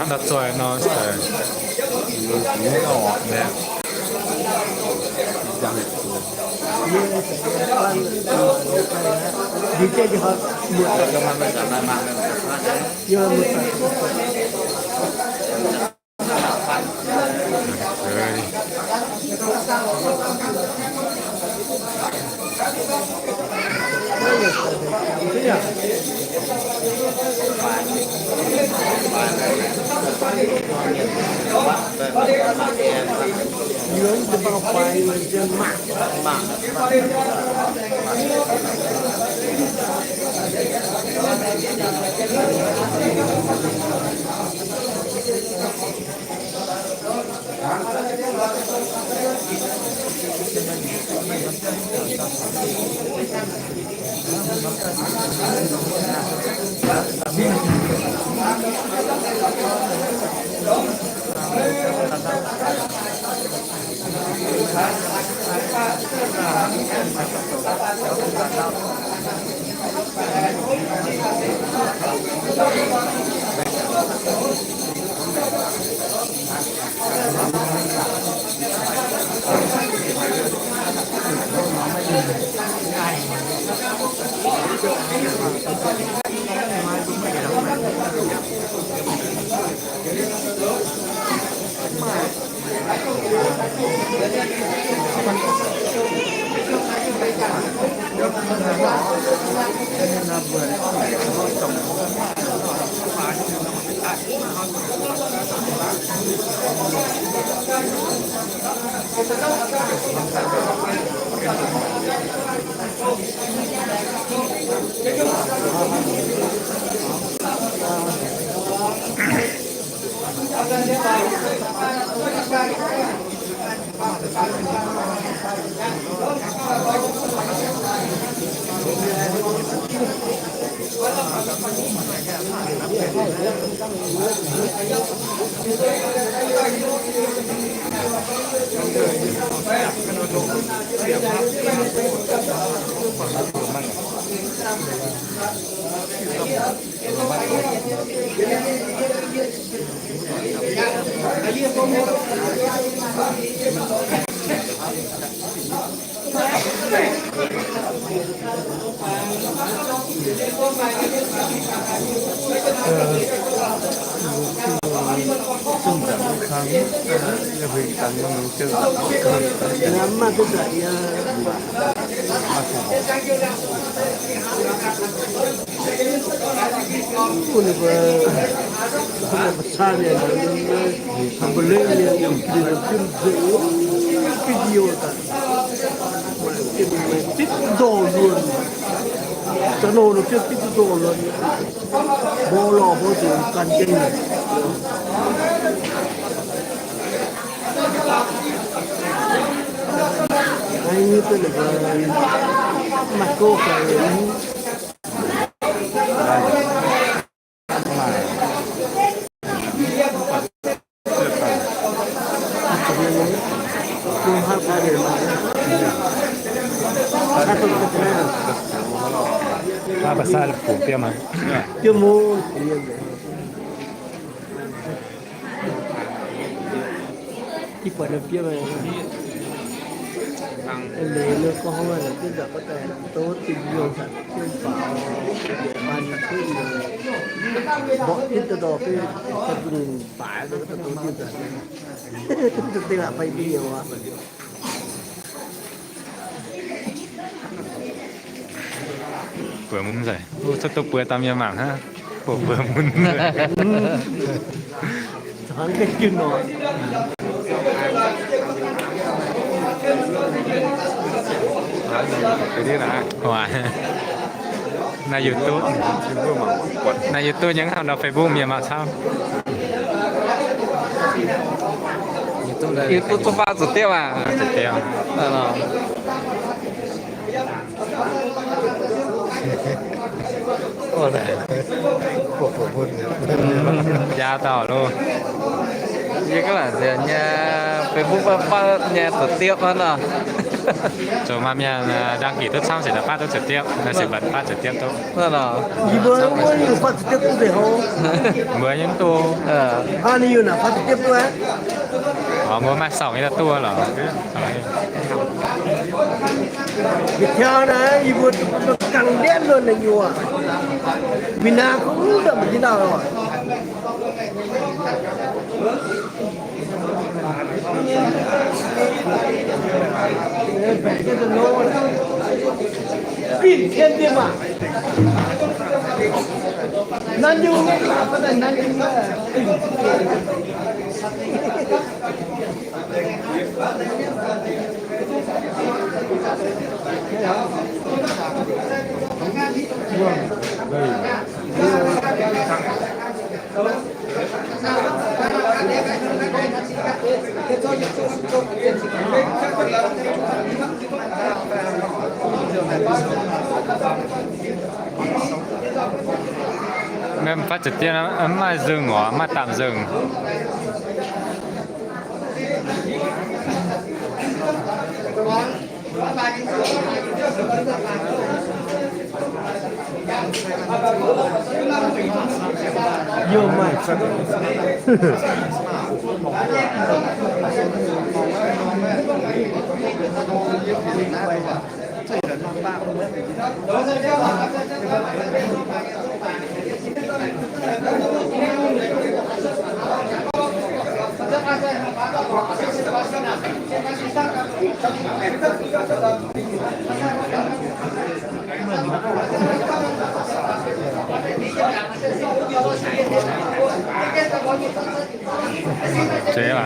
Daaih zoih nor, Aa, baac sai la'fungx biomv aqv. Biomv mv, ih buatc naaiv biomv aqv. Leiz nor gorngv hnangv naaic, jienv nzangc gorngv daaih dov zinh mbiungc, biomv faaux, mbuo mborqv jienv daaih dorh beiv daaih bun baaix daaih dov jienv nzangc. Dengh aqv, fai mbuo heuc aqv. Buoz mun nzengc, cuotv duqv buoz daaih mienh mangc hnangv. Buoz, buoz mun. Naaiv YouTube, naaiv YouTube nyei, hnangv nor Facebook mienh mangc camv. YouTube zuqc faah zuqc diepv aqv. Jaa dauh loh. Yie gorngv laaic nzengc nyei, Facebook faah faah nyei zuqc diepv hnangv nor. Zoux maaih mienh, aa, đăng ký duqv camv se daaih faatv duqv ziepc diepv, naaiv se baac faatv ziepc diepv duqv. Naaiv nor. Yie mbuo mv nyungc faatv ziepc diepv duqv nzengc hov. Mbuo nyungc duqv. Aa, ninh yungh naaic faatv ziepc diepv duqv aqv. Orv, mbuo maaih sauc nyei daaih duqv lorqc. Viettel naaiv yie mbuo gangh ndienv luonx naaiv nyungc aqv. Mingh naaiv kungx ndongc maiv jienv ndau lorqc. Mv baac za'gengh mv maaih nzengc oc, mv maaih dapc nzengc. Chế là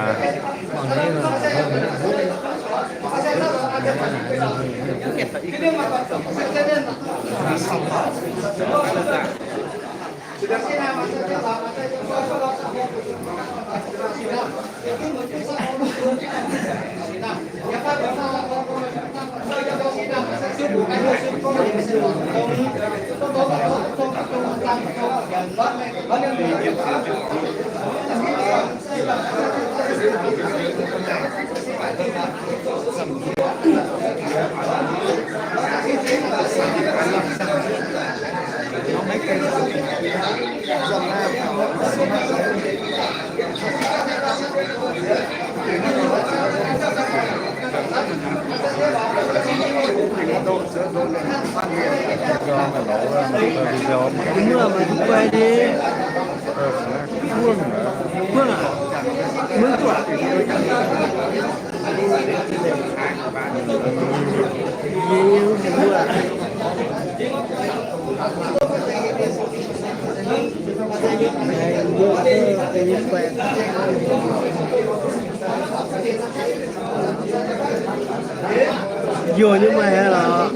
Yie nyei maaih lorqc.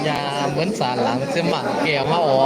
Yaac mbuonv zanc laangz ziex mangc gaax maiv oc.